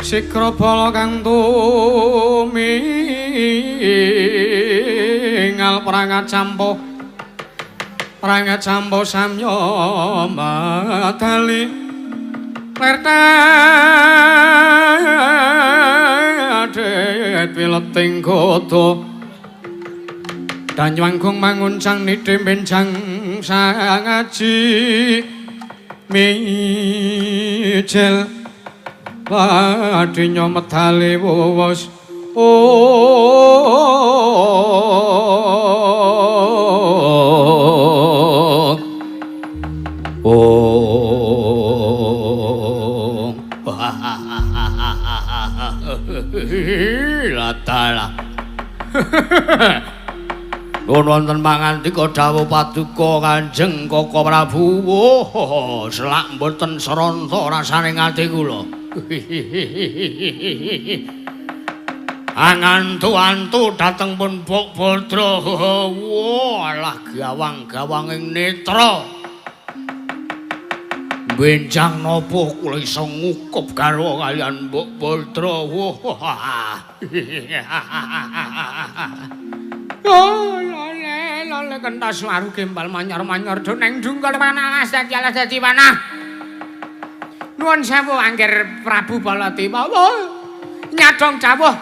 Sikrabala kang tumingal prangacampa prangacampa samya madali lertadhet wileting gada danyanggung manguncang nidhi benjang sangaji mijil ladinya medale wos oh oh Latalah. Nuwun wonten pangandika dawuh paduka Kanjeng Koko Prabu. Oh, selak mboten sranta rasane ati kula. Angantu-antu dhateng pun Mbok Badra. Walah gawang-gawanging netra. Benjang napa kula iso ngukup garwa kaliyan Mbok Badra. Oh, lole, lole kentas waru gembal manyor-manyor do neng dungkul panah dadi alas dadi panah. Nuwun sewu angger Prabu Baladewa. Nyadong dawuh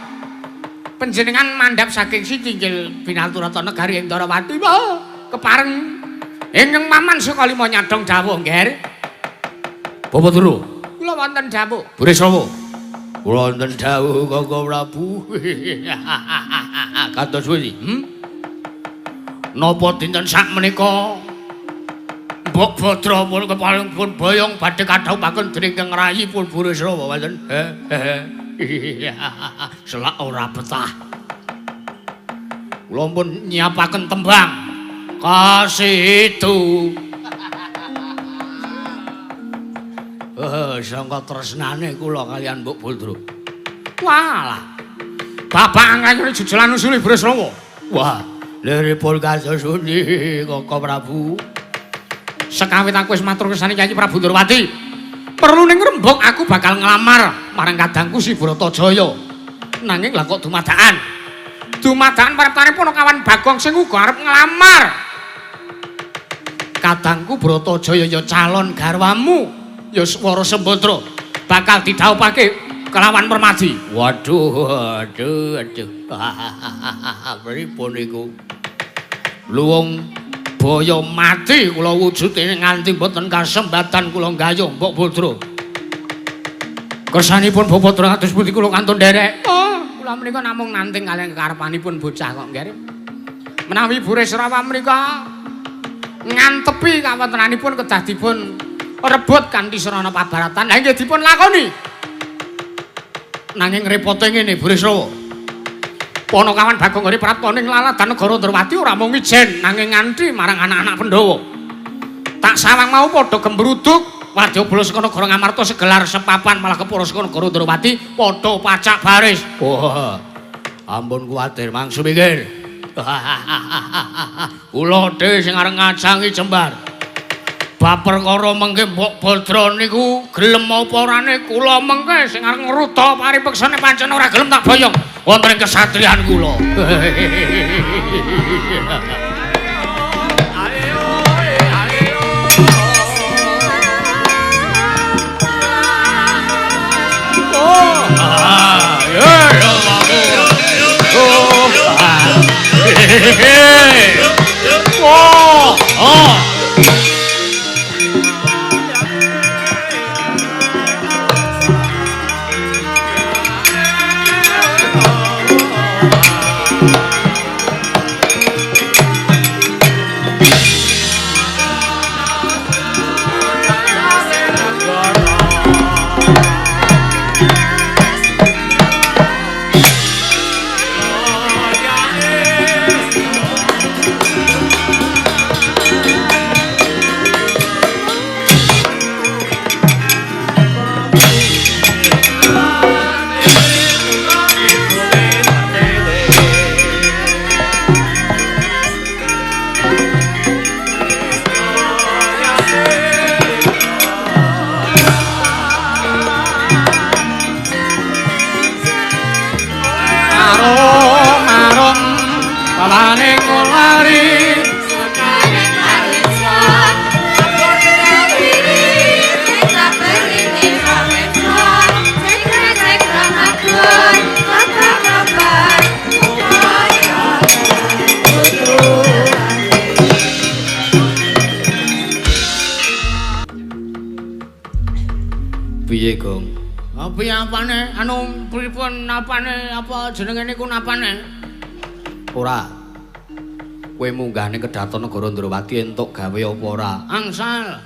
panjenengan mandhap saking Sitinggil Binaturata negari ing Ndarawati. Kepareng ingkang maman saka lima nyadong dawuh, Ngger. Bapak Duru. Kula wonten dawuh. Burisrawa. Kula wonten dawuh Koko Prabu. Kados pundi? Napa dinten sakmenika Mbok Badra pun kepaling pun boyong badhe kadhawuhaken dening Kang Rayi pun Burisrawa wonten. Selak ora betah. Kula pun nyiapaken tembang Kasitu. Sangka tresnane kula kaliyan Mbok Badra. Walah. Bapak angkane jejelan usuli Burisrawa. Wah, liripun kados pundi Koko Prabu? Sekawit aku wis matur kersane Kyai Prabu Ndorowati. Perlu ning rembug aku bakal nglamar marang kadangku si Bratajaya. Nanging lah kok dumadakan. Dumadakan praptane Punakawan Bagong sing uga arep nglamar. Kadangku Bratajaya ya calon garwamu, ya Swara Sembadra bakal didhawuhake kelawan Permadi. Waduh, aduh, aduh. Pripun niku? Luwung baya mati kula wujude nganti mboten kasembatan kula nggayuh Mbok Badra. Kersanipun Bapak Badra kados pundi kula kantun nderek. Oh, kula menika namung nanting kaliyan kekarepanipun bocah kok, Ngger. Menawi Burisrawa menika ngantepi kawontenanipun kedah dipun rebut kanthi sarana pabaratan. Lah nggih dipun lakoni. Nanging repote ngene Burisrawa. Panakawan Bagong Hari prapta ning laladan negara Ndrawati ora mung ijen nanging nganti marang anak-anak Pandhawa. Tak sawang mau padha gembruduk wadyabala saka negara Ngamarta segelar sepapan malah kepara saka negara Ndrawati padha pacak baris. Wah. Ampun kuwatir mangsu mikir. Kula dhewe sing arep ngacangi jembar. Bab perkara mengke Mbok Badra niku gelem apa orane kula mengke sing arep ngruta paripeksane pancen ora gelem tak boyong wonten ing kesatriyan kula. Oh, oh. Piye, Gong? Piye apane? Anu pripun apane? Apa jenenge niku napane? Ora. Kowe munggah ning kedaton negara Ndrawati entuk gawe apa ora? Angsal.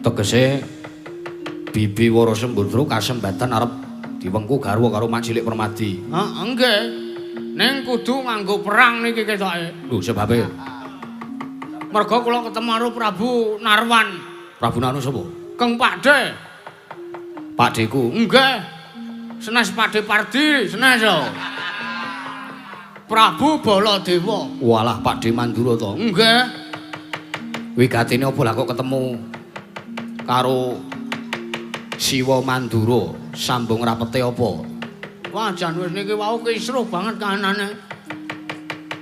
Tegese Bibi Wara Sembadra kasembatan arep diwengku garwa karo Mak Cilik Permadi. Heeh, nggih. Ning kudu nganggo perang niki ketoke. Lho, sebabe? Merga kula ketemu karo Prabu Narwan. Prabu Narwan sapa? Keng Pakde. Pakdeku? Nggih. Senes Pakde Pardi, senes yo. Prabu Baladewa. Walah, Pakde Mandura to? Nggih. Wigatine apa lah kok ketemu karo Siwa Mandura, sambung rapete apa? Wah, jan wis niki wau kisruh banget kahanane.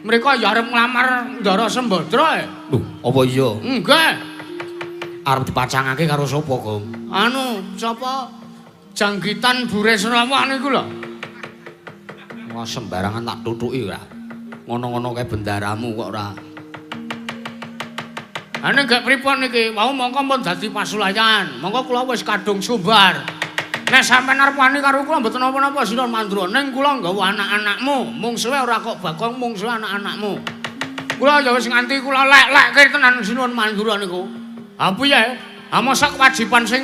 Mereka ya arep nglamar Ndara Sembadra. Lho, apa iya? Nggih. Arep dipacangake karo sapa, Gong? Anu, sapa? Janggitan Burisrawa niku lho. Wah, sembarangan tak tutuki ora. Ngono-ngono kae bendaramu kok ora. Ane gak pripun niki? Wau mongko pun dadi pasulayan. Mongko kula wis kadung sumbar. Nek sampean arep wani karo kula mboten napa-napa Sinuwun Mandura. Ning kula nggawa anak-anakmu. Mungsuhe ora kok Bagong, mungsuhe anak-anakmu. Kula ya wis nganti kula lek-lekke tenan Sinuwun Mandura niku. Ha piye? Ha mosok kewajiban sing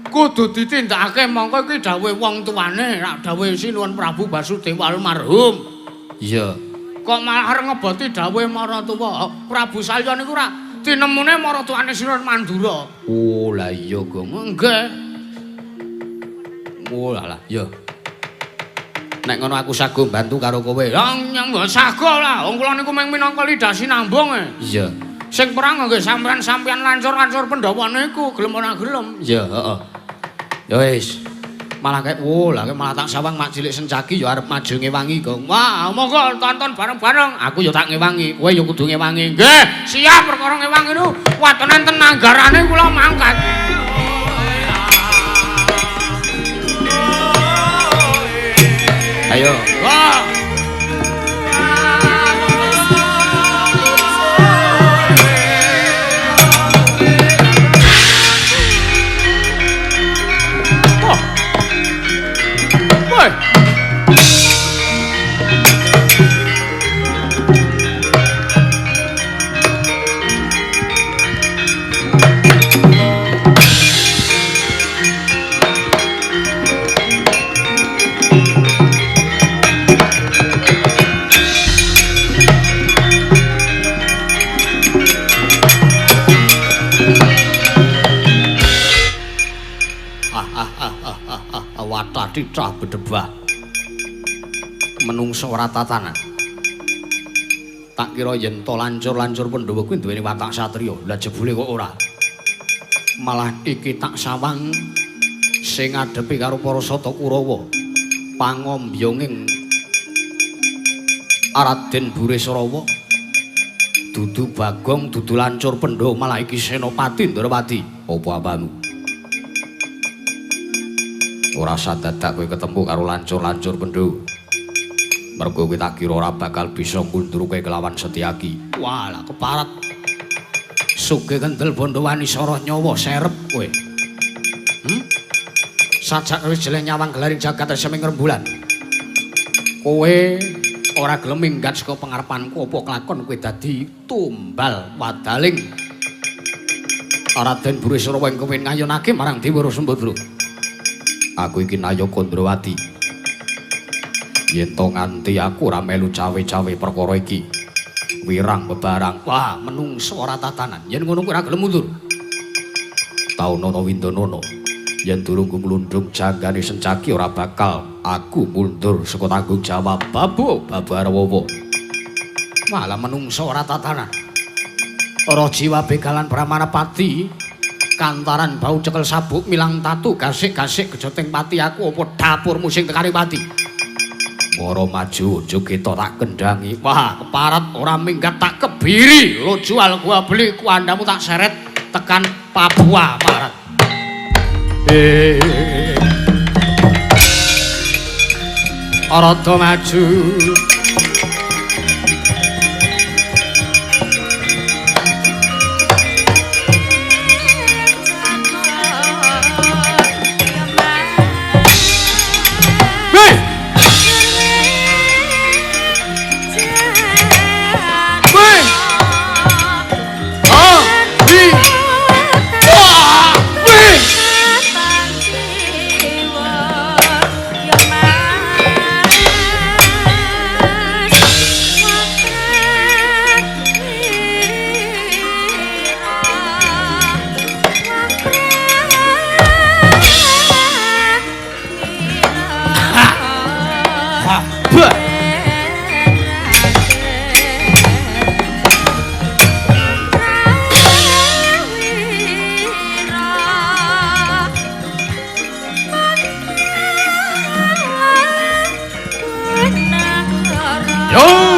kudu ditindakake mongko iki dawuhe wong tuane, rak dawuhe Sinuwun Prabu Basudewa almarhum. Iya. Kok malah arep ngeboti dawuhe maratuwa? Prabu Salya niku rak tinemune maratuwane Sinuwun Mandura. Oh, lah iya, Gong. Nggih. Oh, lah iya. Nek ngono aku sago bantu karo kowe. Ya nyang sago lah. Wong kula niku mung minangka lidah sinambung e. Iya. Sing perang nggih sampean-sampean lancur-lancur Pandhawa niku gelem ora gelem. Iya, heeh. Ya wis. Malah kae oh, lah malah tak sawang Mak Cilik Sencaki ya arep maju ngewangi, Gong. Wah, monggo tonton bareng-bareng. Aku ya tak ngewangi, kowe ya kudu ngewangi. Nggih, siap perkara ngewangi niku. Waton enten anggarane kula mangkat. Ayo. Wah. Watah bedebah menungso ora tatanan. Tak kira yen to lancur-lancur Pandhawa kuwi duweni watak satriya. Lah jebule kok ora. Malah iki tak sawang sing ngadepi karo para Sata Kurawa pangombyonging Raden Burisrawa dudu Bagong dudu Lancur Pandhawa malah iki Senopati Ndrawati. Apa apamu? Ora sadadak kowe ketemu karo lancur-lancur Pandhawa. Mergo kowe tak kira ora bakal bisa ngundurke kelawan Setyaki. Walah keparat. Sugih kendel Bandhawani soroh nyawa serep kowe. Sajak wis jeleh nyawang gelaring jagat seming rembulan. Kowe ora gelem minggat saka pengarepanku apa kelakon kowe dadi tumbal wadaling. Raden Burisrawa ing kowe ngayunake marang Dewi Sembadra. Aku iki Nayaka Ndrawati. Yen to nganti aku ora melu cawe-cawe perkara iki. Wirang bebarang. Wah, menungso ora tatanan. Yen ngono kuwi ora gelem mundur. Taunana Windanana. Yen durung kumlundung janggane Sencaki ora bakal aku mundur saka tanggung jawab. Babu Babarwawa. Malah menungso ora tatanan. Ora jiwa begalan Brahmana Pati. Kantaran bau cekel sabuk milang tatu gasik-gasik gejoting pati aku apa dapurmu sing tekani pati. Mara maju jogeta tak kendhangi. Wah, keparat ora minggat tak kebiri. Lo jual gua beli kuandamu tak seret tekan Papua Barat. Rada maju. Bah. Yo.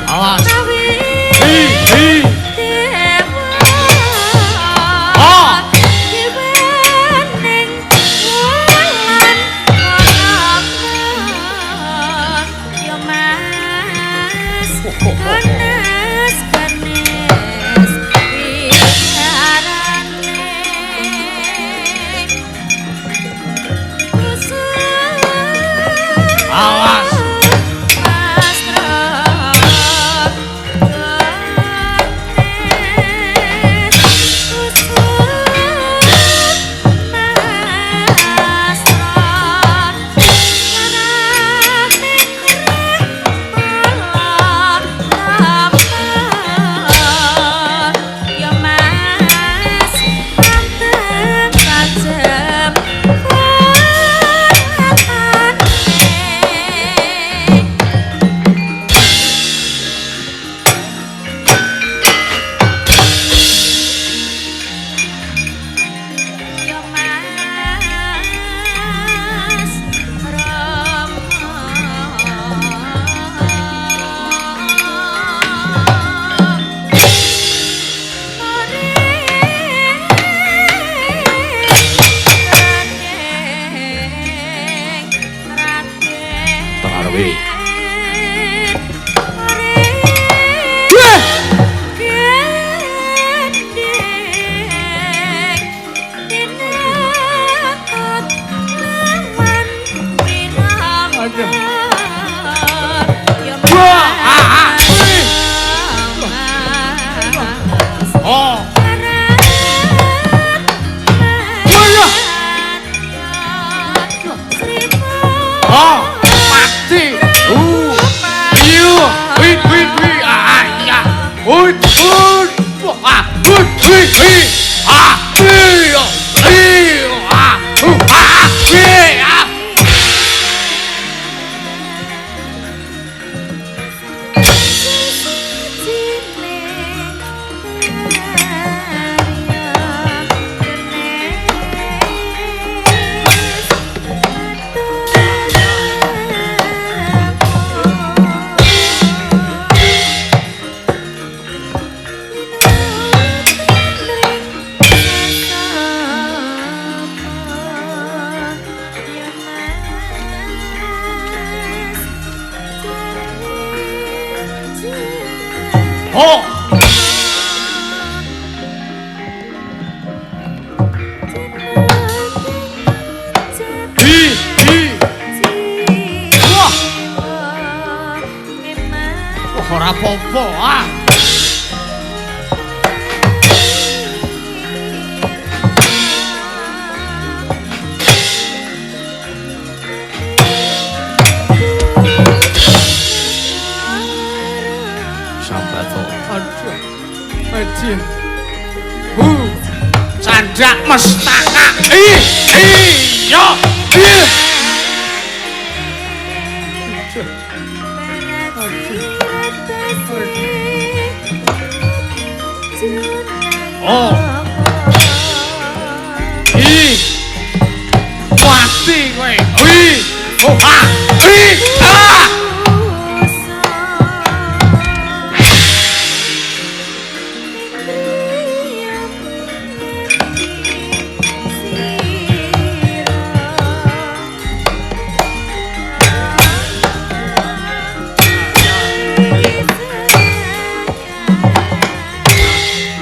Awas. Hi, hi. Ah. Awas. Oh. Oh, mati. Iya, wi wi wi ah iya. Ui ui ah ui ui ui ah iya iya ah ah iya. Oh. Hi, hi. Wah. Wah, ora apa-apa ah. Candak mestaka. Ih, iya. Ih. Oh. Ih. Mati kowe. Ih. Oh, ah. Ih. Ah.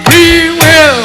We will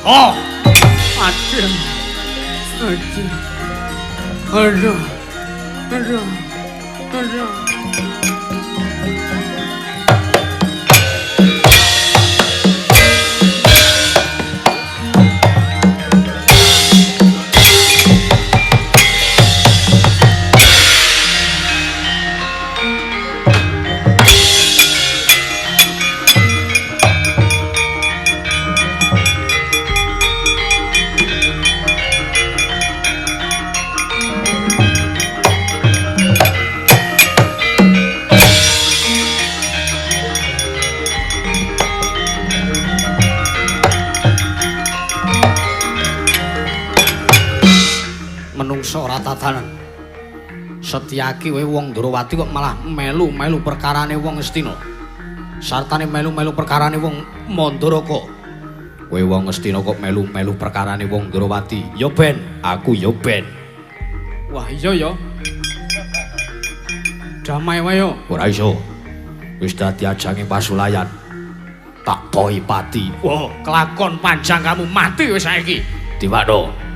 Oh. Aduh. Aduh. Aduh. Aduh. Aduh. Menungso ora tatanan. Setyaki kowe wong Ndrawati kok malah melu-melu perkarane wong Astina. Sartane melu-melu perkarane wong Mandaraka. Kowe wong Astina kok melu-melu perkarane wong Ndrawati. Ya ben, aku ya ben. Wah iya ya. Damai wae yo. Ora iso. Wis dadi ajange pasulayan. Tak poi pati. Wah, kelakon panjang kamu mati wis saiki. Diwano.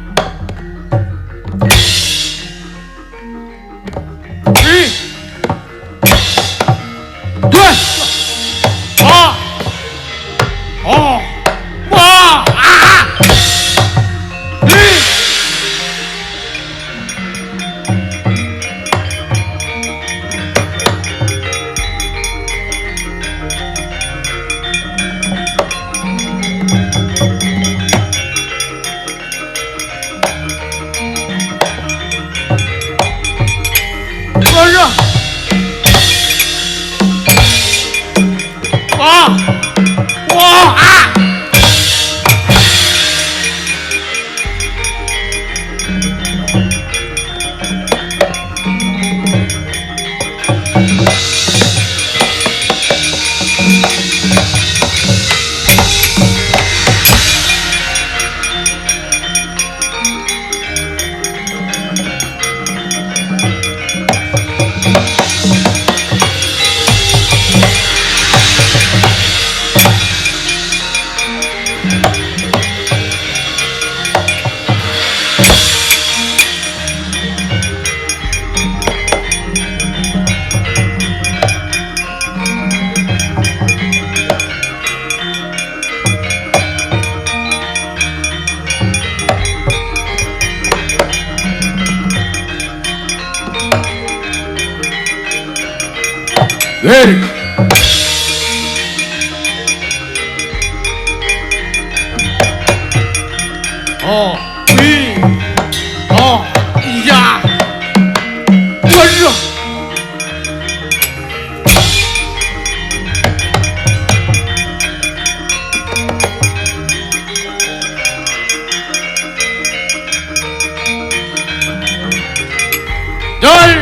Oh, wi. Oh, iya. Waduh. Dol.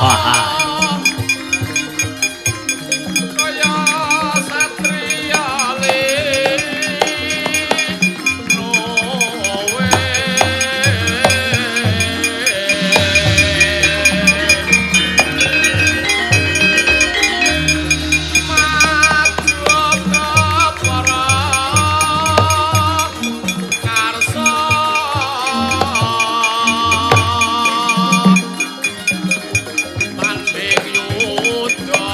Kaya satriya linowe. Madya para karsa tanding yudha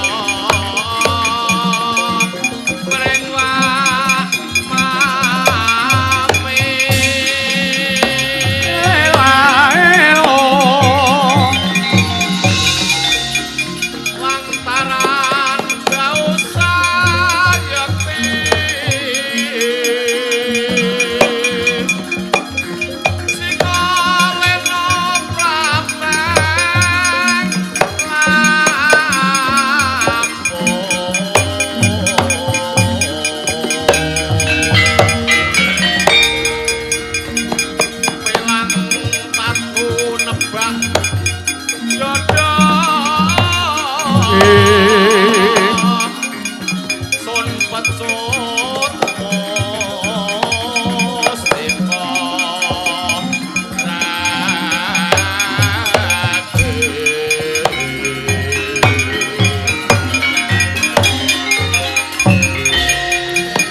mring mame. Lantaran bausa yekti singalena prapteng lampung. Pelang tatu nebak dada sun pecut mustika ragi.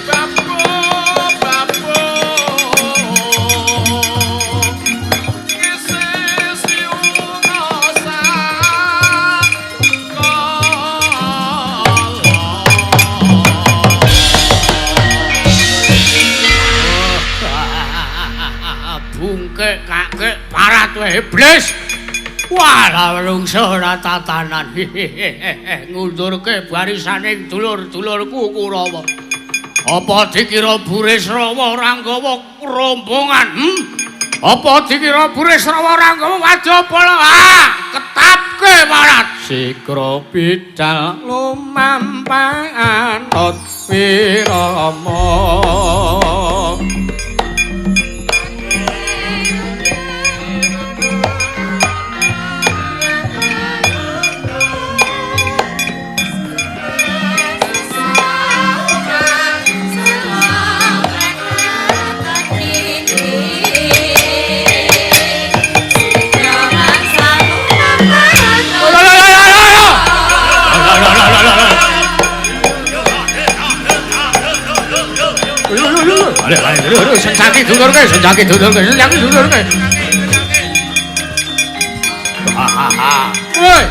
Babu babu ngisih siungosan kala. Bungkek kakek parat wae iblis. Walah lungsuh ora tatanan. Ngundurke barisaning dulur-dulurku Kurawa. Apa dikira Burisrawa ora nggawa rombongan? Apa dikira Burisrawa ora nggawa wadyabala? Ah, ketapke parat. Sikra bidal lumampah anut wirama. Senjaki dulurke, senjaki dulurke, senjaki dulurke. Woi.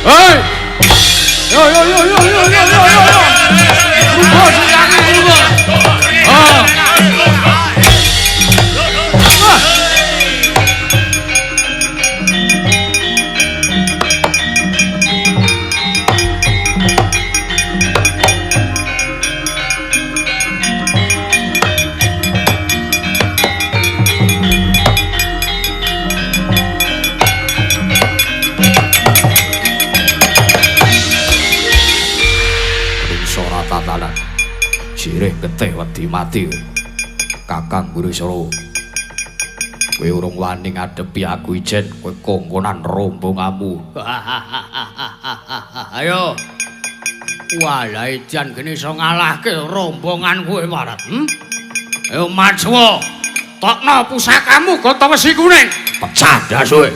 Hei. Yo yo yo yo yo yo yo yo. Lupa senjaki lupa. Ah. Jireh getih wedi mati. Kakang Burisrawa, kowe urung wani ngadepi aku ijen, kowe kongkonan rombonganmu. Ayo. Walah ijan gene iso ngalahke rombongan kowe marat. Ayo majuwa. Tokno pusakamu gata wesi kuning. Pecah ndase.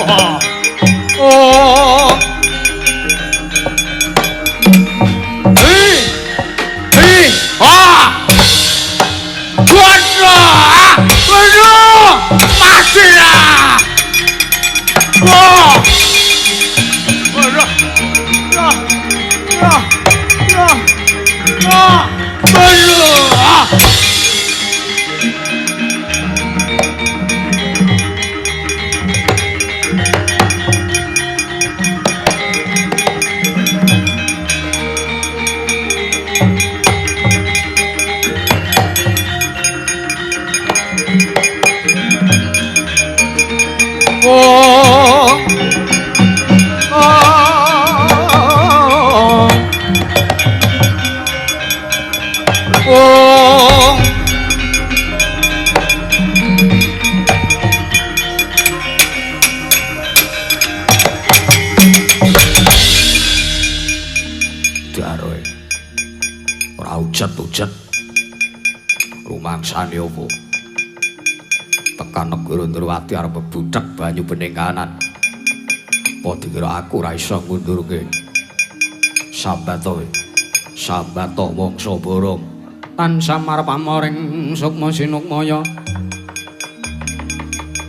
Oh. Hi. Hi. Ah. Waduh. Waduh. Mati lah. Wah. Waduh. Wah. Wah. Wah. Wah. Waduh. Oh. Oh. Oh. Daroe. Ora ujet-ujet. Rumangsane opo? Tekan negara Ndrawati arep bebuthek banyu bening kanan. Apa dikira aku ora iso ngundurke? Sambat to. Sambat to wangsa borong. Tansah marep amoring sukma sinukmaya.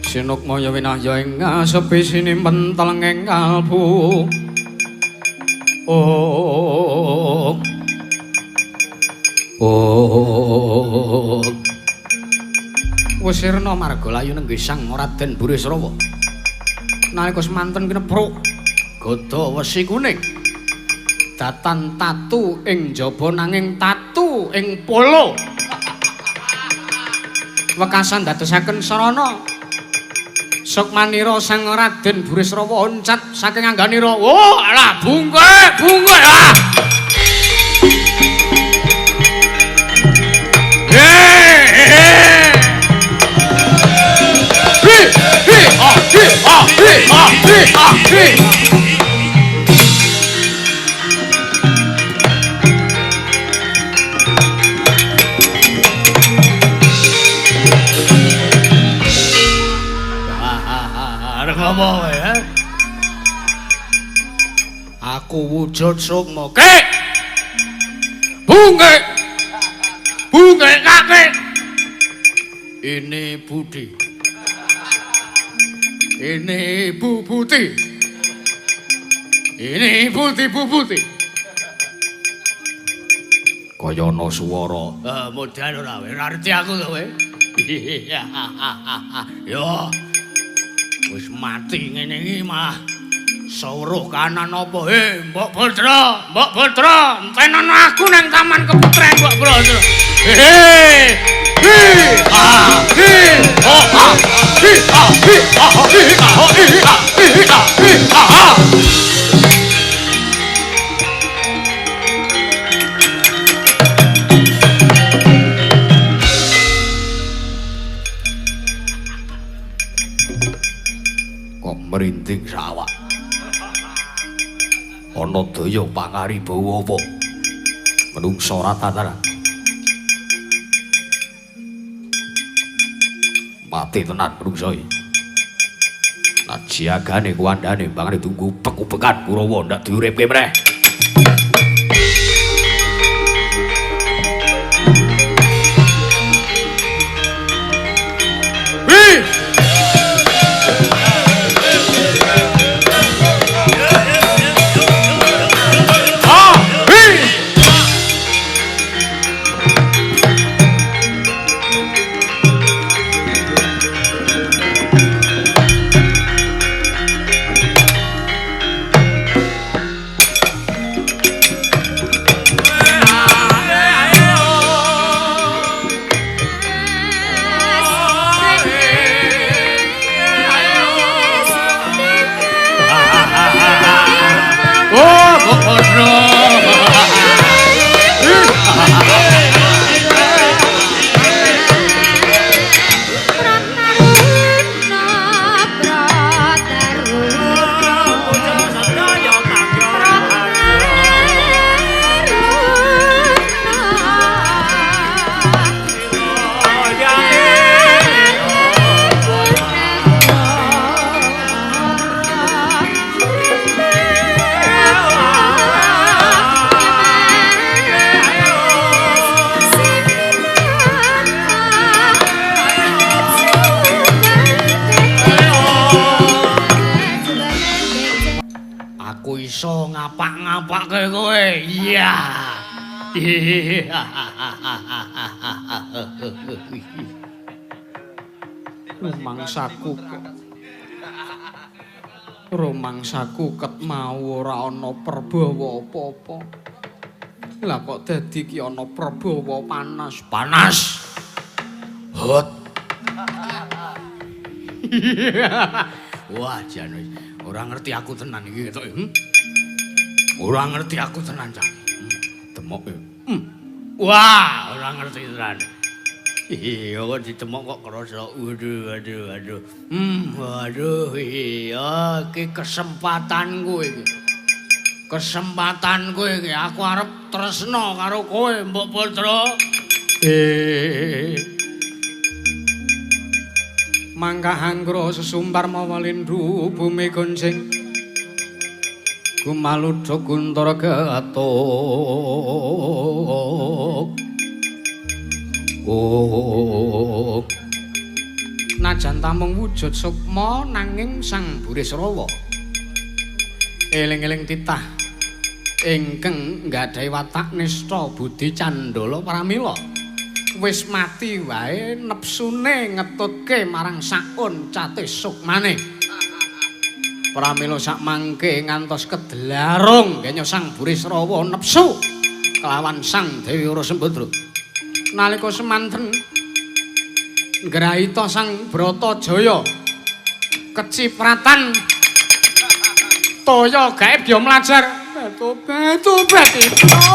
Sinukmaya winahya ing ngasepi sinimpen telenging kalbu. Oh. Oh. Wesirna marga layu nenggih Sang Raden Burisrawa. Nalika semanten kinepruk gada wesi kuning. Datan tatu ing jaba nanging tatu ing polo. Wekasan dadosaken sarana. Sukmanira Sang Raden Burisrawa oncat saking angganira. Oh, alah bungke, bungke ah. Hi, hi, ah, hi, ah, hi, ah, hi, ah, hi. Arep ngomong kowe, ha? Aku wujud sukma. Kek. Bungke. Bungke kakek. Ini Budi. Ini Bu Buti. Ini Buti Bu Buti. Kaya ana swara. Modal ora kowe, ora ngerti aku to kowe. Yo. Wis mati ngene iki malah sawruh kanan apa? Mbok Bodro, Mbok Bodro, entenono aku nang Taman Keputren Mbok Bodro. Hehe. Hi ah hi oh ah hi ah hi ah hi ah hi ah hi ah hi ah. Kok merinding sawak. Ana daya pangaribawa apa? Menungsa ora tataran. Mati tenan menungsa iki. Najiagane kuwandane mbangane tunggu ubek-ubekan Kurawa ndak diuripke meneh. Hi! Ah! Hi! Oh, Mbok Bodro. Iso ngapak-ngapake kowe. Iya. Rumangsaku kok. Rumangsaku ket mau ora ana perbawa apa-apa. Lah kok dadi ki ana perbawa panas. Panas. Hot. Wah, jan ora ngerti aku tenan iki ketok. Ora ngerti aku tenan, Cak. Demok. Wah, ora ngerti tenan. Iya, kok ditemok kok krasa. Waduh, aduh, aduh. Waduh, iya iki kesempatanku iki. Kesempatanku iki aku arep tresna karo kowe, Mbok Putra. Mangkah anggra sesumbar mawa lindu bumi goncing. Gumaludha guntara getuk. Oh. Najan tamung wujud sukma nanging Sang Burisrawa eling-eling titah ingkang nggadahi watak nista budi candala pramila wis mati wae nepsune ngetutke marang saun cate sukmane. Pramila sakmangke ngantos kedelarung kenya Sang Burisrawa nepsu kelawan Sang Dewi Wara Sembadra. Nalika semanten ngrahita Sang Bratajaya kecipratan toya gaib ya mlajar. Tobat tobat iki apa?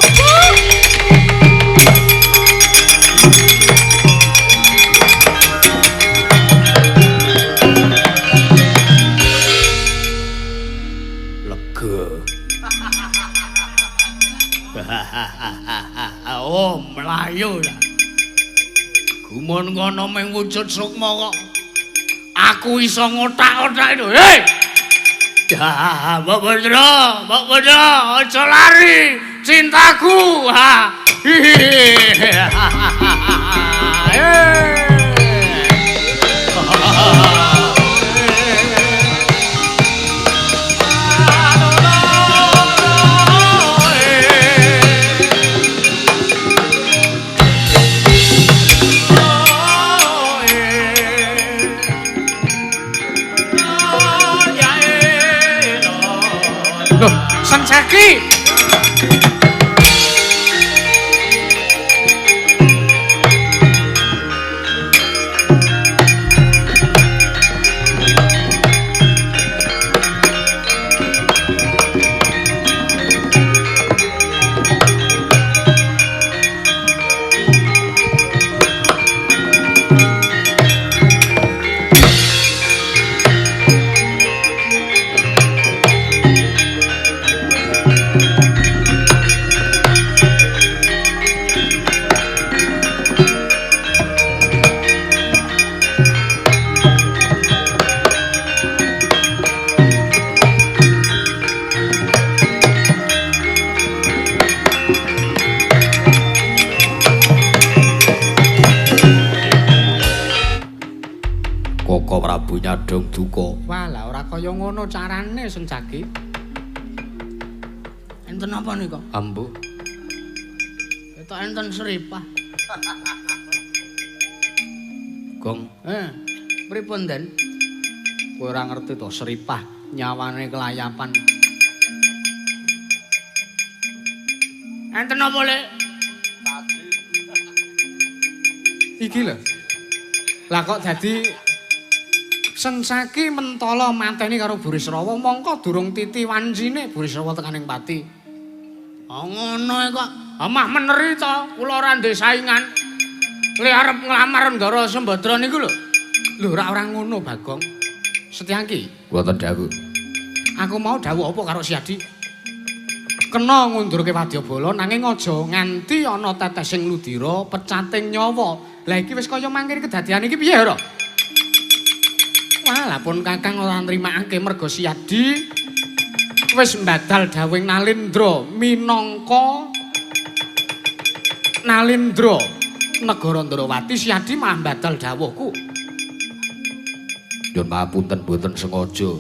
Lega. Oh, mlayu lah. Gumun kono mung wujud sukma kok. Aku iso ngotak-otak itu. Hei! Ya, Mbok Putra, Mbok Putra, aja lari, cintaku. Ha. Loh, Sencaki. Koko Prabu nyadong duka. Wah, lah ora kaya ngono carane Sencaki. Enten apa nika? Ambu. Ketok enten seripah. Gong. Pripun, Den? Kowe ora ngerti to seripah nyawane kelayapan. Enten apa, Lek? Iki lho. Lah kok dadi Sencaki mentala mateni karo Burisrawa mongko durung titi wancine Burisrawa tekaning pati. Oh ngono kok. Amah meneri to, kula ora ndek saingan. Le arep nglamar Ndara Sembadra niku lho. Lho ora ora ngono, Bagong. Setyaki, mboten dawuh. Aku mau dawuh apa karo Siadi? Kena ngundurke wadyabala nanging aja nganti ana tetesing ludira pecating nyawa. Lah iki wis kaya mangkene kedadian iki piye, ora? Wah, lah pun Kakang ora nrimakake merga Siadi wis mbadal dawuhing Nalindra minangka Nalindra negara Ndrawati. Siadi malah mbadal dawuhku. Nyuwun papunten mboten sengaja.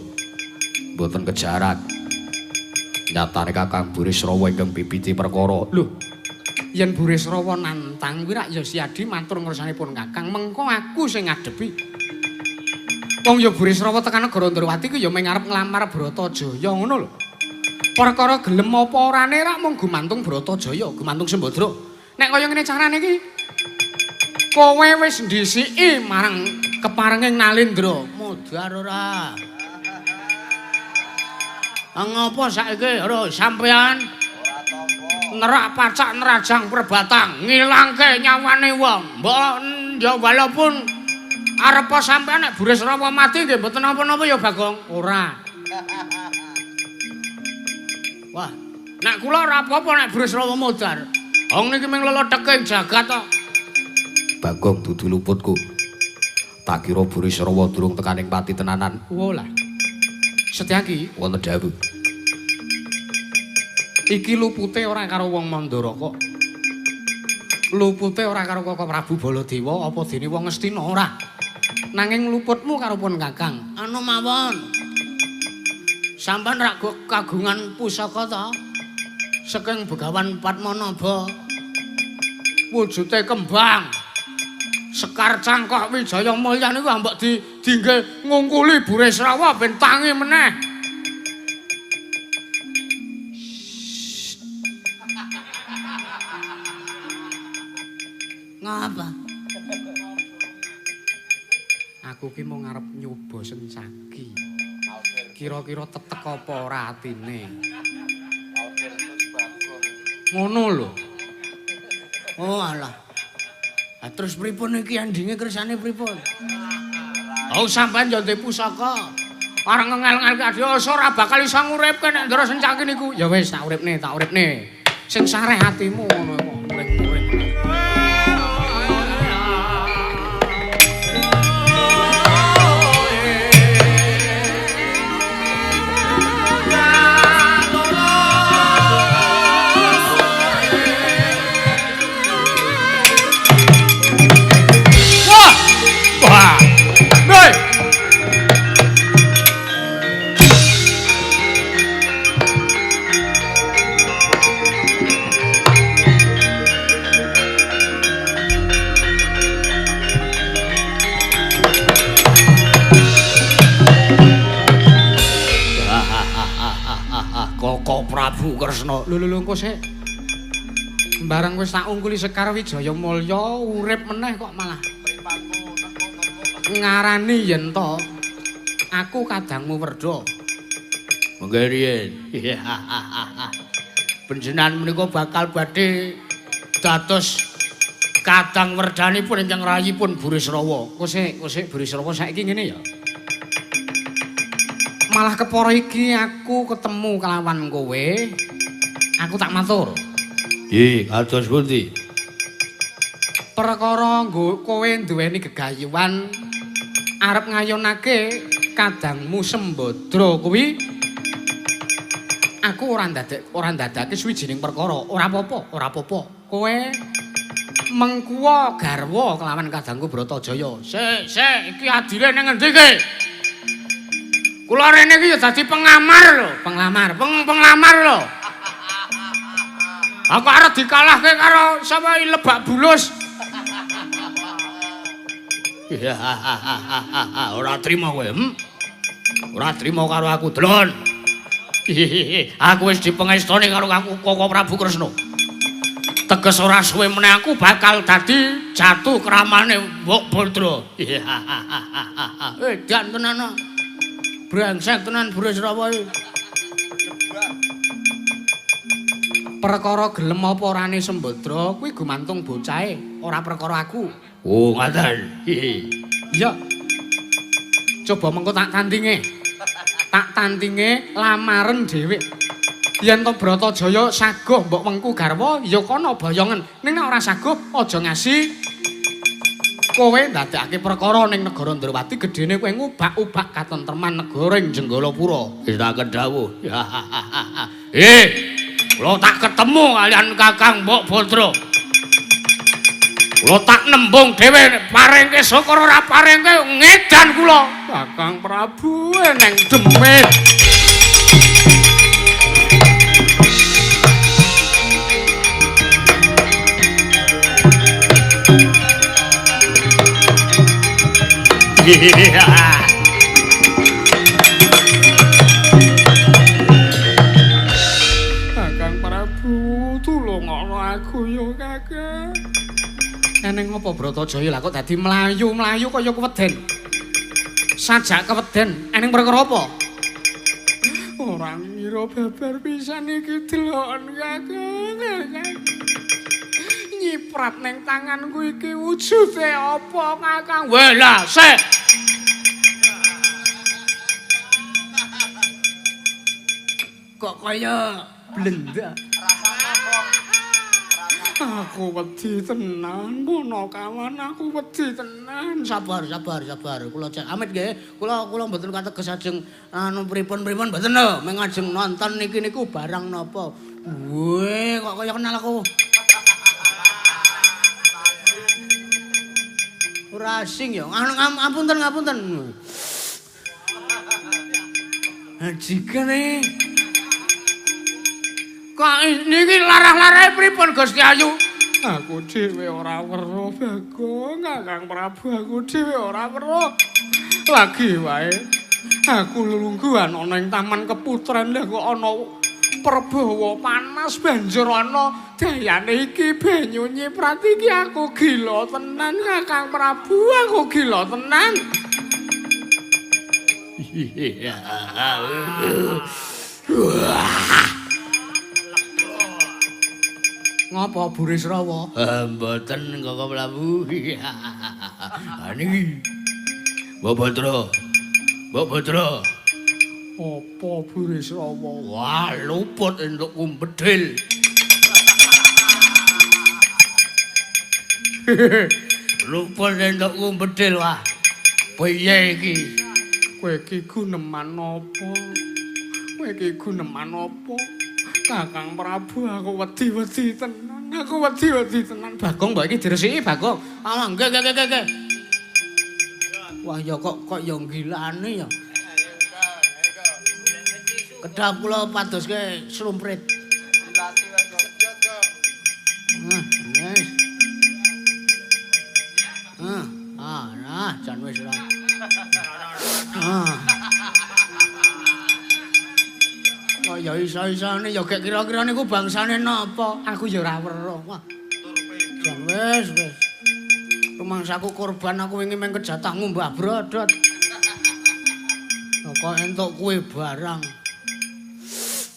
Mboten kejarak. Nyatane Kakang Burisrawa ingkang bibiti perkara. Lho, yen Burisrawa nantang kuwi rak ya Siadi matur ngersanipun Kakang, mengko aku sing ngadepi. Wong ya Burisrawa tekan negara Ndrawati ku ya mung arep nglamar Bratajaya ngono lho. Perkara gelem apa orane rak mung gumantung Bratajaya, gumantung Sembadra. Nek kaya ngene carane iki kowe wis ndhisiki marang keparenging Nalendra. Modar ora? Ngapa saiki ora sampean nerak pacak nerajang perbatang ngilangke nyawane wong. Mbok ya walaupun arepa sampean nek Burisrawa mati nggih mboten napa-napa ya Bagong. Ora. Wah, nek kula ora apa-apa nek Burisrawa modar. Wong niki mung leletheke jagat kok. Bagong dudu luputku. Tak kira Burisrawa durung tekaning pati tenanan. Wolah. Setyaki wonten dawuh. Iki lupute ora karo wong Mandara kok. Lupute ora karo Koko Prabu Baladewa apa dene wong Ngastina ora. Nanging luputmu karo pun Kakang. Anu mawon. Sampeyan rak kagungan pusaka ta? Saking Begawan Padmanaba. Wujude kembang. Sekar Cangkok Wijaya Mulya niku ambek dingge ngungkuli Burisrawa ben tangi meneh. Ngapa? Aku ki mung arep nyoba sencaki. Kira-kira tetek apa ora atine. Ngono lho. Oh alah. Ha terus pripun iki endinge kersane pripun? Oh sampean yo ndek pusaka. Arep ngengel-ngelke adi ora bakal iso nguripke nek ndara sencaki niku. Ya wis tak uripne, tak uripne. Sing sareh atimu ngono kok muring-muring. Wah. Hei. Koko Prabu Kresna. Lho lho lho engko sik. Bareng wis tak ungkuli Sekar Wijaya Mulya urip meneh kok malah ngarani yen to aku kadangmu werda. Monggo riyin. Panjenengan menika bakal badhe dados kadang werdanipun ingkang rayipun Burisrawa. Engko sik, engko sik Burisrawa saiki ngene ya. Malah kepara iki aku ketemu kelawan kowe. Aku tak matur. Nggih, kados pundi? Perkara nggo kowe duweni gegayuhan arep ngayonake kadangmu Sembadra kuwi aku ora ndadekake suwijining perkara, ora apa-apa, ora apa-apa. Kowe mengkuwa garwa kelawan kadangku Bratajaya. Sik, sik, iki adile ning ngendi iki? Kula rene iki ya dadi pengamar lho, Penglamar, penglamar lho. Aku arep dikalahke karo sapa Lebak Bulus. Ora trima kowe, Ora trima karo aku, Dlon. Aku wis dipengestoni karo aku Koko Prabu Kresna. Teges ora suwe meneh aku bakal dadi jatuh kramane Mbok Badra. Edan tenan. Brengsek tenan Burisrawa iki. Perkara gelem apa orane Sembadra kuwi gumantung bocahe, ora perkara aku. Oh, ngaten. Iya. Coba mengko tak tandinge. Tak tandinge lamaren dhewe. Yen to Bratajaya saguh mbok wengku garwa ya kono boyongen. Ning nek ora saguh aja ngasi kowe ndadekake perkara ning negara Ndrawati gedene kowe ngubak-ubak katentreman negara ing Jenggalapura. Wis tak kedhawuh. Kula tak ketemu kalian Kakang Mbok Badra. Kula tak nembung dhewe parengke syukur ora parengke ngedan kula. Kakang Prabu neng demit. Kakang Prabu, tulungono aku ya, Kakang. Eneng apa Bratajaya lah kok dadi mlayu-mlayu kaya keweden. Sajak keweden, eneng perkara apa? Ora ngira babar pisan iki deloken Kakang. Kakang. Nyiprat ning tanganku iki wujude apa, Kakang? Weh lah, sik. Kok kaya blendak. Aku wedi tenan, punakawan, aku wedi tenan. Sabar, sabar, sabar. Kula cek amit nggih. Kula kula mboten kateges ajeng anu pripun-pripun mboten lho. Mung ajeng nonton niki niku barang napa. Weh, kok kaya kenal aku. Ora asing ya. Anu ngapunten, ngapunten. Jikene. Kok niki larah-larahe pripun Gusti Ayu? Aku dhewe ora weruh Bagong, Kakang Prabu, aku dhewe ora weruh. Lagi wae aku lelungguhan ana ing taman keputren, lha kok ana perbawa panas banjur ana dayane iki banyu nyiprat iki, aku gila tenan Kakang Prabu, aku gila tenan. Ngapa Burisrawa? Mboten Kakang Prabu. Ha niki. Mbok Badra. Mbok Badra. Apa Burisrawa? Wah, luput entuk kumbedil. Luput entuk kumbedil wah. Piye iki? Kowe iki guneman apa? Kowe iki guneman apa? Kakang Prabu, aku wedi-wedi tenan. Aku wedi-wedi tenan. Bagong mbok iki diresiki, Bagong. Ah, nggih nggih nggih nggih. Wah, ya kok kok ya gilane ya. Kedhap kula padoske slumprit. Wis. Ah, nah, jan wis ora. Ah. Kok ya iso-isone ya gek kira-kira niku bangsane napa? Aku ya ora weruh. Wah. Jan wis wis. Rumangsaku korban aku wingi meng kejatah ngumbah brodot. Kok entuk kuwi barang.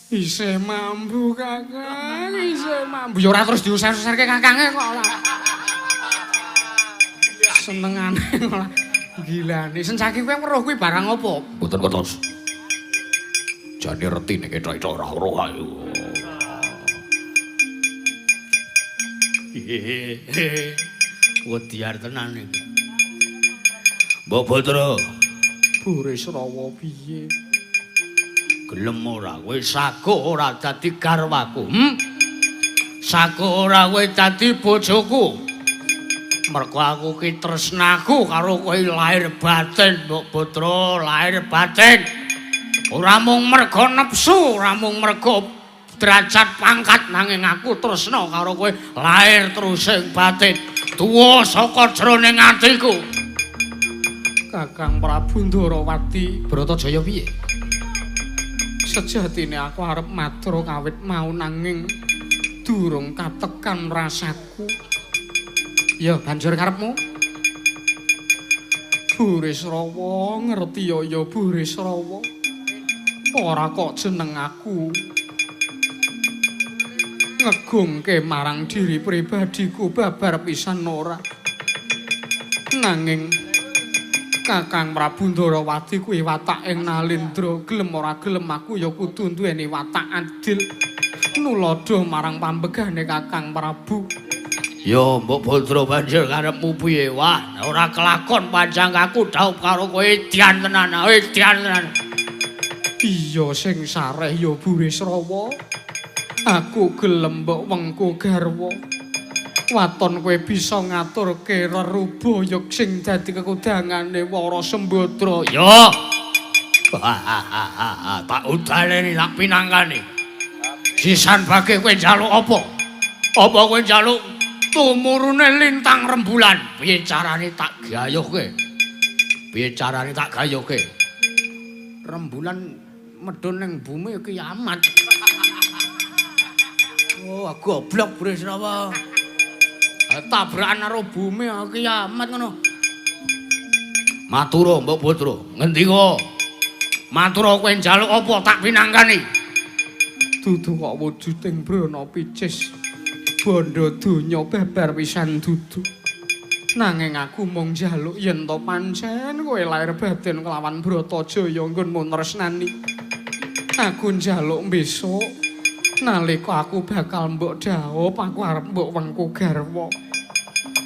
Isih mambu Kakang, isih mambu. Ya ora terus diuser-userke kakange kok ora. Senengane ora gilane. Sencaki kowe weruh kuwi barang apa? Mboten kertos. Jane reti nek ketok-ketok ora weruh ayo. Wediar tenan iki. Mbok Badra, Burisrawa piye? Gelem ora kowe sago ora dadi garwaku? Sago ora kowe dadi bojoku? Mergo aku ki tresnaku karo kowe lahir batin, Mbok Badra, lahir batin. Ora mung mergo nepsu, ora mung mergo derajat pangkat, nanging aku tresna karo kowe lahir terusing batin. Tuwa saka jroning atiku. Kakang Prabu Ndarawati, Bratajaya piye? Sejatine aku arep matur kawit mau nanging durung katekan rasaku. Ya banjur karepmu? Burisrawa ngerti ya ya Burisrawa. Ora kok jeneng aku ngegungke marang diri pribadiku babar pisan ora. Nanging Kakang Prabu Ndarawati kuwi watak ing Nalendra, gelem ora gelem aku ya kudu duweni watak adil nuladha marang pambegane Kakang Prabu. Ya Mbok Badra banjur karepmu piye? Wah, ora kelakon panjangkaku dhaup karo kowe edian tenan, edian tenan. Iya sing sareh ya Burisrawa. Aku gelem mbok wengku garwa. Waton kowe bisa ngaturke rerubaya sing dadi kekudangane Wara Sembadra. Ya. Tak udaleni tak pinangkani. Sisan bage kowe njaluk apa? Apa kowe njaluk tumurune lintang rembulan? Piye carane tak gayuhke? Piye carane tak gayoke? Rembulan medhun ning bumi kiamat. Oh, goblok Burisrawa. Tabrakan karo bumi kiamat ngono. Matura Mbok Badra, ngendika? Matura kowe njaluk apa tak pinangkani? Dudu kok wujuding brana picis. Bondo donya babar pisan dudu. Nanging aku mung njaluk yen to pancen kowe lair batin kelawan Bratajaya nggonmu tresnani. Aku njaluk besok nalika aku bakal mbok dhaup, aku arep mbok wengku garwa.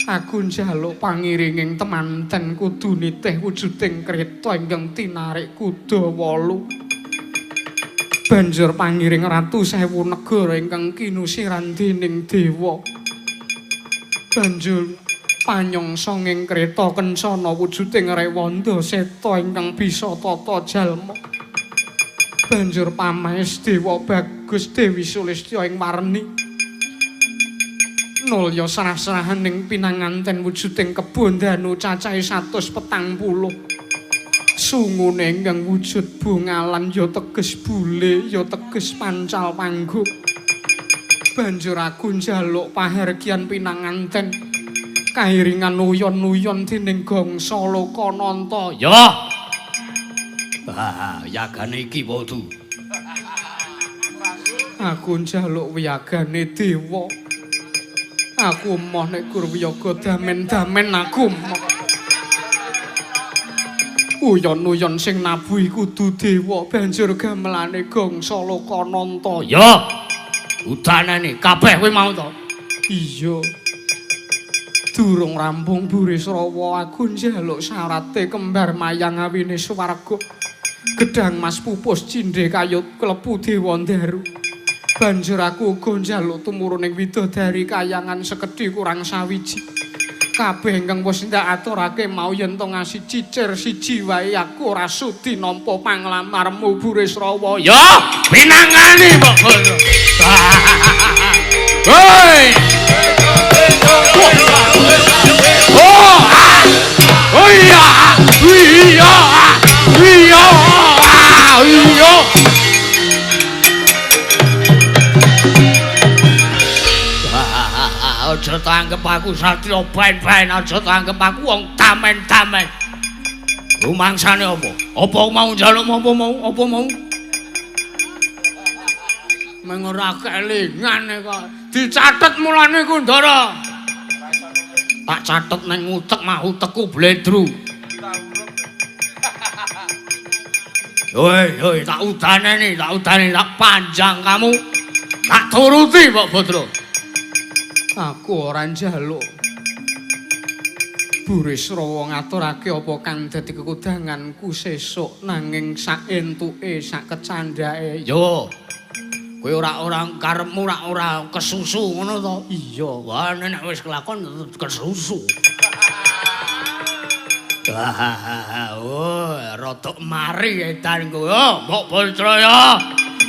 Aku njaluk pangiringing temanten kudu nitih wujuding kreta ingkang tinarik kuda 8. Banjur pangiring ratu sewu negara ingkang kinusiran dening dewa. Banjur panyongsa ing kreta kencana wujuding rewanda seta ingkang bisa tata jalma. Banjur pamaes dewa bagus Dewi Sulistya ing warni. Nulya serah-serahan ing pinanganten wujuding kebon danu cacahe 140. Sungune ingkang wujud bungalan ya teges bule ya teges pancal panggung. Banjur aku njaluk pahargyan pinanganten kairingan uyon-uyon dening gangsa Lokananta. Ya. Ah, yagane iki wudu. Aku njaluk wiyagane dewa. Aku emoh nek gur wiyaga damen-damen aku emoh. Uyon-uyon sing nabuhi kudu dewa banjur gamelane gangsa Lokananta. Ya. Udanane kabeh kowe mau to? Iya. Durung rampung Burisrawa aku njaluk syarate kembar mayang awine swarga. Gedang mas pupus cindhe kayut klebu dewa ndaru. Banjur aku uga njaluk tumuruning widodari kayangan sekedhi kurang sawiji. Kabeh ingkang wis ndak aturake mau yen to ngasih cicir siji wae aku ora sudi nampa panglamarmu Burisrawa. Ya, pinangani mbok ngono. Hoi. Oh, ah. Oh iya. Iya. Iya. Iya. Aja tanggep aku satya ben-ben, aja tanggep aku wong tamen-tamen. Rumangsane apa? Apa mau njaluk apa mau? Apa mau? Meng ora kelingan kok. Dicatet mulane ku, Ndara. Tak catet ning utek mah utekku bledru. Hoi, hoi, tak udaneni, tak panjang kamu. Tak turuti, Mbok Badra. Aku ora njaluk. Burisrawa ngaturake apa kang dadi kekudanganku sesuk nanging sak entuke sak kecandhake. Yo. Kowe ora karepmu ora kesusu ngono to? Iya. Wah nek wis kelakon tetep kesusu. Oh, rodok mari edan kowe. Oh, Mbok Badra ya.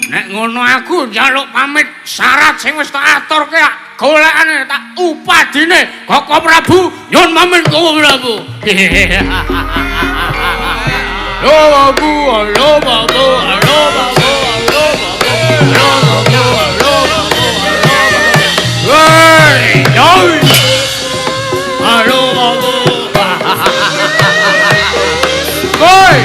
Nek ngono aku njaluk pamit syarat sing wis tak aturke golekane tak upadine Koko Prabu nyun pamit Koko Prabu. Lho Prabu, lho Prabu, lho Prabu, lho Prabu, lho Prabu, lho Prabu. Hei, yo. Halo Prabu. Hoi.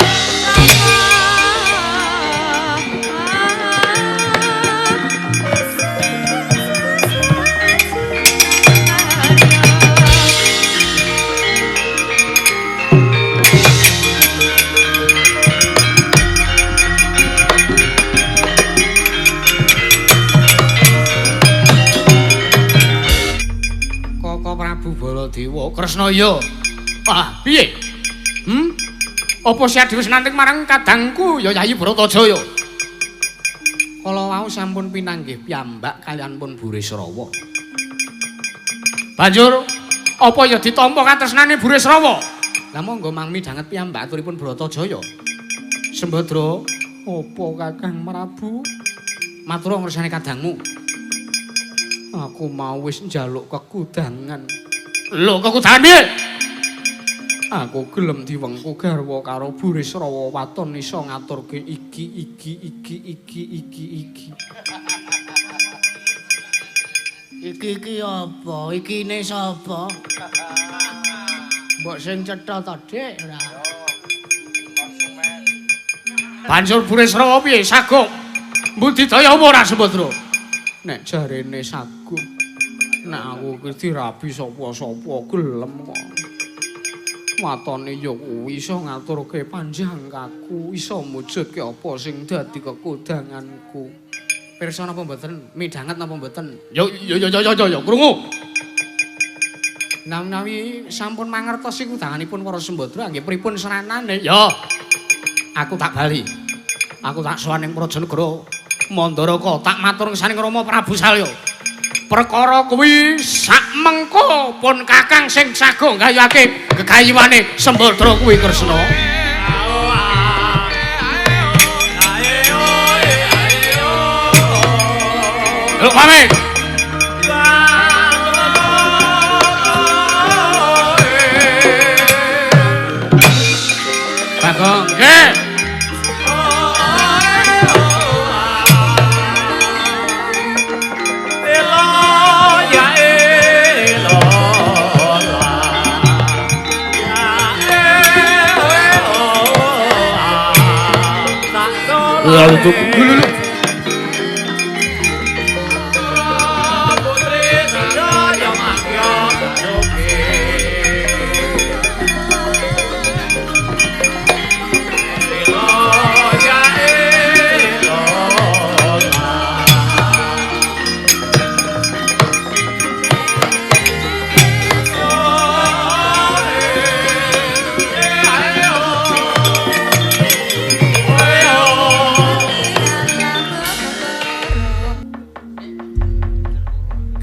Baladewa Kresna ya. Ah, piye? Apa sia dhewe senanting marang kadangku ya Yayi Bratajaya? Kala wau sampun pinanggih piyambak kaliyan pun Burisrawa. Banjur apa ya ditampa katresnane Burisrawa? Lah monggo mang midhanget piyambak aturipun Bratajaya. Sembadra, apa Kakang Prabu? Matur ngersane kadangmu. Aku mau wis njaluk kekudangan. Lho, kekudangan piye? Aku gelem diwengku garwa karo Burisrawa waton iso ngaturke iki iki iki iki iki iki. Iki iki apa? Ikine sapa? Mbok sing cetha to, Dik, ora. Banjur Burisrawa piye? Sagung mbudidaya apa ora Sembadra? Nek jarene sagung, nek aku iki dirabi sapa-sapa gelem kok. Watone ya kuwi iso ngaturke panjangkaku, iso mujudke apa sing dadi kekudanganku. Pirsa napa mboten? Midhanget napa mboten? Yo yo yo yo yo yo krungu. Menawi sampun mangertos iku danganipun para Sembadra nggih pripun seranane? Ya. Aku tak bali. Aku tak sowan ing Prajanegara Mandaraka, tak matur saning Rama Prabu Salya. Perkara kuwi sak mengko pun Kakang sing sagung gayuhake gegayuhane Sembadra kuwi Kresna. Lho pamit. Bagong, nggih.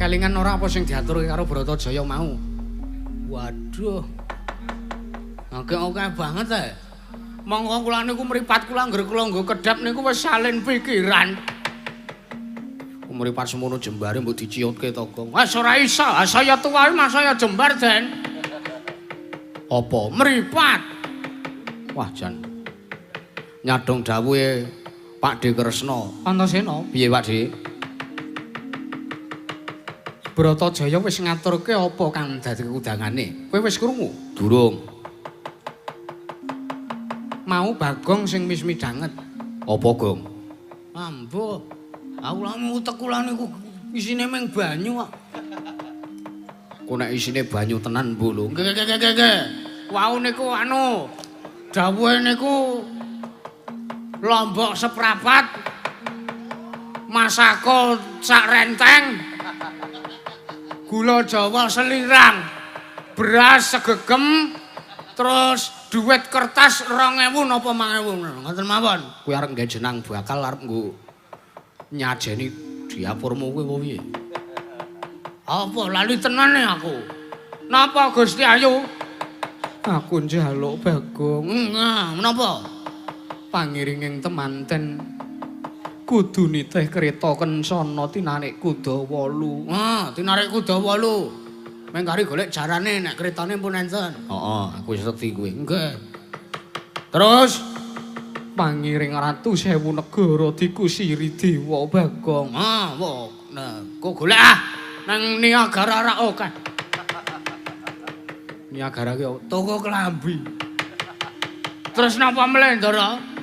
Kelingan ora apa sing diaturke karo Bratajaya mau. Waduh. Akeh-akeh banget e. Monggo kula niku mripat kula anggere kula nggo kedhap niku wis salin pikiran. Mripat semono jembare mbok diciutke to, Gong. Wis ora iso, saya tuwa mas saya jembar, Den. Apa? Mripat. Wah, jan. Nyadong dawuhe Pak De Kresna. Antasena, piye Pak De? Bratajaya wis ngaturke apa kang dadi kekudangane? Kowe wis krungu? Durung. Mau Bagong sing wis midhanget. Apa, Gong? Ambuh. Aku lha utek kula niku isine mung banyu kok. Kok nek isine banyu tenan mbuh lho. Nggih nggih nggih nggih. Wau niku anu dawuhe niku lombok seprapat masako sak renteng gula Jawa selirang, beras segegem, terus duit kertas 2000 napa 5000 ngoten mawon. Kuwi arep nggawe jenang bakal arep nggo nyajeni dapurmu kuwi apa piye? Apa lali tenane aku? Napa Gusti Ayu? Aku njaluk Bagong. Nggih, menapa? Pangiringing temanten kudu nitih kereta kencana tinarik kuda 8. Ah, tinarik kuda 8. Meng kari golek jarane nek keretane pun enten. Heeh, aku wis ngerti kuwi. Nggih. Terus pangiring ratu sewu negara dikusiri dewa Bagong. Ah, wah, nah, kok golek ah nang Niagara ra akeh. Niagara ki toko kelambi. Terus napa mleh, Ndara?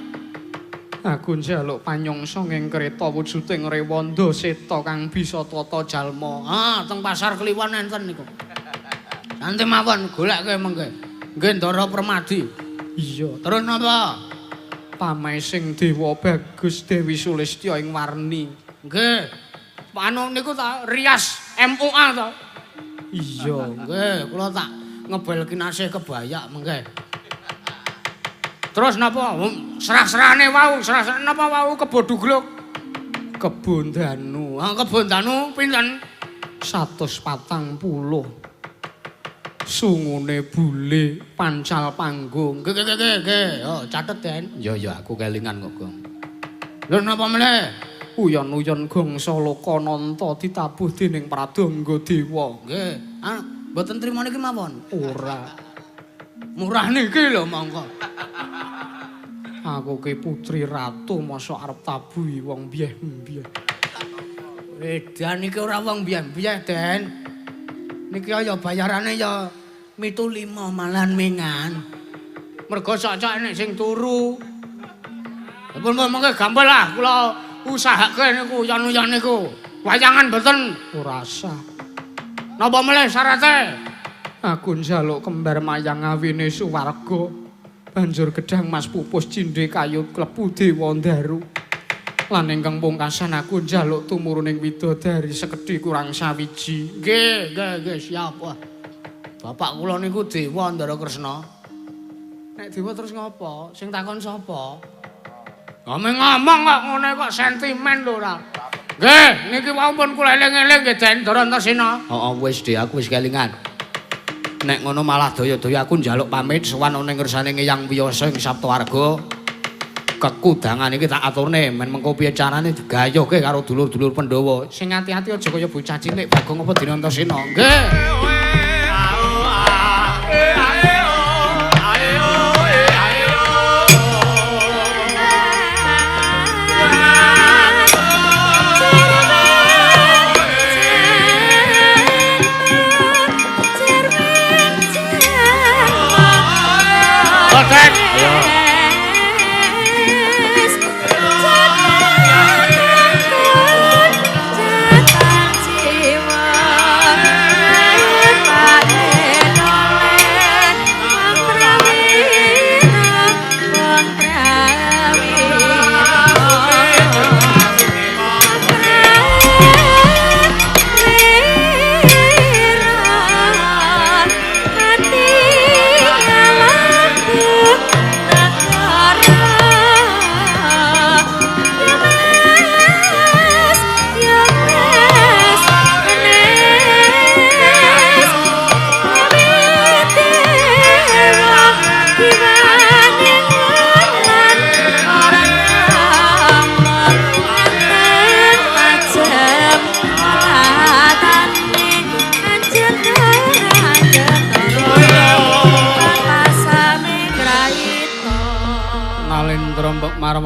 Aku njaluk panyongsa ing kereta wujuding Rewanda Seta kang bisa tata jalma. Ah, teng pasar Kliwon enten niku. Santai mawon goleke mengke. Nggih Ndara Permadi. Iya, terus napa? Pamesing Dewa Bagus Dewi Sulistya ing Warni. Nggih. Anu niku ta rias MUA ta? Iya, nggih, kula tak ngebel kinasih kebayak mengke. Terus napa? Serah-serahane wau, serah-serah napa wau kebo dugluk? Kebo Danu. Ah, kebo Danu pinten? 140. Sungune bule pancal panggung. Nggih nggih nggih nggih. Oh, catet, Den. Ya ya, aku kelingan kok, Gong. Lho napa meneh? Uyon-uyon gongso Lokananta ditabuh dening Pradangga Dewa. Nggih. Ah, mboten trima niki mawon. Ora. Murah niki lho monggo. Aku ki putri ratu mosok arep tabuhi wong biyeh-biyeh. Edan iki ora wong biyeh-biyeh, Den. Niki ya bayarane ya 75 malahan mingan. Mergo cocok nek sing turu. Pun monggo gampil lah kula usahake niku uyon-uyon niku. Wayangan mboten ora sah. Napa melih syarate? Aku njaluk kembar mayang awine suwarga. Banjur gedhang mas pupus cindhe kayu klebu dewa ndaru. Lan ingkang pungkasan aku njaluk tumuruning widodari sekedhi kurang sawiji. Nggih, nggih, nggih, siap. Wah. Bapak kula niku dewa Ndara Kresna. Nek dewa terus ngopo? Sing takon sapa? Ngomong-ngomong kok ngene kok sentimen lho ora. Nggih, niki wau pun kula eling-eling nggih Den Ndara Antasena. Heeh, wis Dik, aku wis kelingan. Nek ngono malah daya-daya aku njaluk pamit sowan ana ing ngersane Eyang Wiyasa ing Saptawarga. Kekudangan iki tak aturne men mengko piye carane digayuhke karo dulur-dulur Pandhawa. Sing ati-ati aja kaya bocah cilik Bagong apa dene Antasena. Nggih.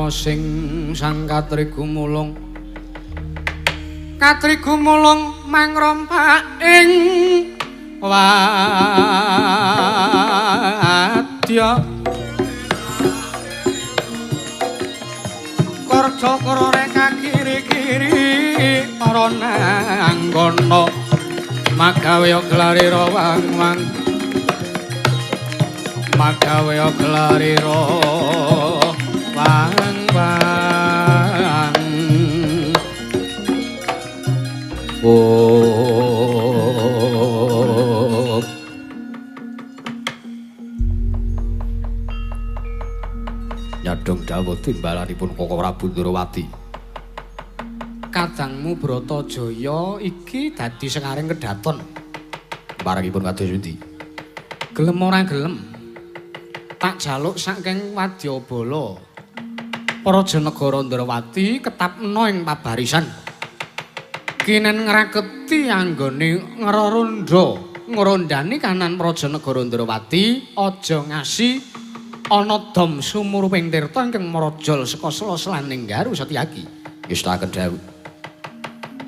Sing sang katrigumulung katrigumulung mangrompak ing wadya karja reka kiri-kiri para nanggana magawe glarira wang-wang magawe glarira wang wang. Oh. Nyadong dawuh timbalanipun Koko Prabu Ndrawati. Kadangmu Bratajaya iki dadi sekaring kedaton. Parangipun kados pundi? Gelem ora gelem. Tak jaluk saking wadyabala. Praja negara Ndrawati ketapna ing pabarisan. Kinen ngraketi anggone ngrarandha, ngrondani kanan Praja negara Ndrawati aja ngasi ana dom sumuruping tirta ingkang mrojol saka sela-selaning Garu Setyaki. Ngestaken dawuh.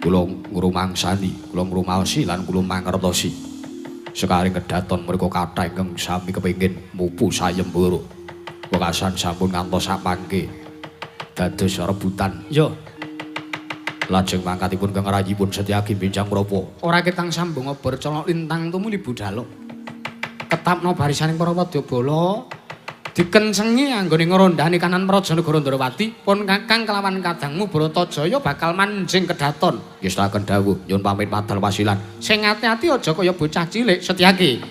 Kula ngrumangsani, kula ngrumaosi lan kula mangertosi. Sekaring kedaton mriku kathah ingkang sami kepengin mupu sayembara. Wekasan sampun ngantos samangke dados rebutan. Yo. Lajeng mangkatipun kang rayipun Setyaki benjang menapa? Ora ketang sambung obor colok lintang tumuli budaluk. Ketapno barisaning para wadyabala dikencengi anggone ngrondani kanan Praja Negara Ndrawati pun kakang kelawan kadangmu Bratajaya bakal manjing kedaton. Ngestaken dawuh nyuwun pamit padal wasilan. Sing ati-ati aja kaya bocah cilik Setyaki.